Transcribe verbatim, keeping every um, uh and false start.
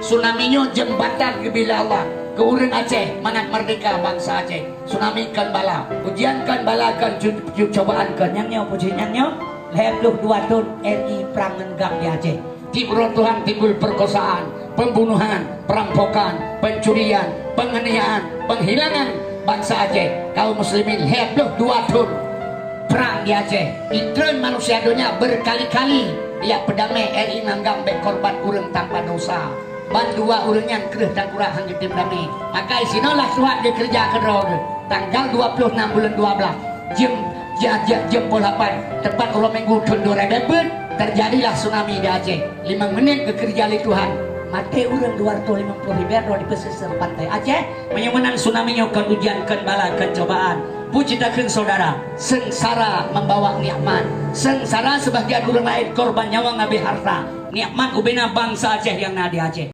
Tsunami nyoe jeumbatan geubri lé Allah keu ureuëng Aceh mangat meurdeka bansa Aceh. Tsunami kon bala, ujian kon bala, kon cu-, cu-, cobaan kon. Nyang nyoe, puji nyang nyoe, lhée ploh dua thon R I prang ngon GAM di Aceh. Tieb uroe Tuhan timbul perkosaan, pembunuhan, perampokan, pencurian, penganiayaan, penghilangan bansa Aceh. Kaum muslimin, lhée ploh dua thon prang di Aceh. Itreun manusia donya berkali-kali jak peudamé, R I ngon GAM bék korban ureuëng tanpa dosa. Ban dua ureuëng nyan kreueh tangkurak han geutem damé. Maka sinoe lah Tuhan geukeureuja keudroe geuh. Tanggal dua ploh nam buleuen dua blaih, jeuem, ja-, ja-, jeuem poh lapan, teupat uroe Minggu thon dua ribée peuet, teujadilah tsunami di Aceh. Limong menit geukeureuja lé Tuhan, maté ureuëng dua ratus limong ploh ribée droe di pesisir pantai Aceh. Meunyoe meunan tsunami nyoe kon ujian, kon bala, kon cobaan, puji takheun saudara, seungsara membawa nikmat. Seungsara sebahagian ureuëng laén korban nyawa ngabéh harta. Nikmat ubena bansa Aceh nyang na di Aceh.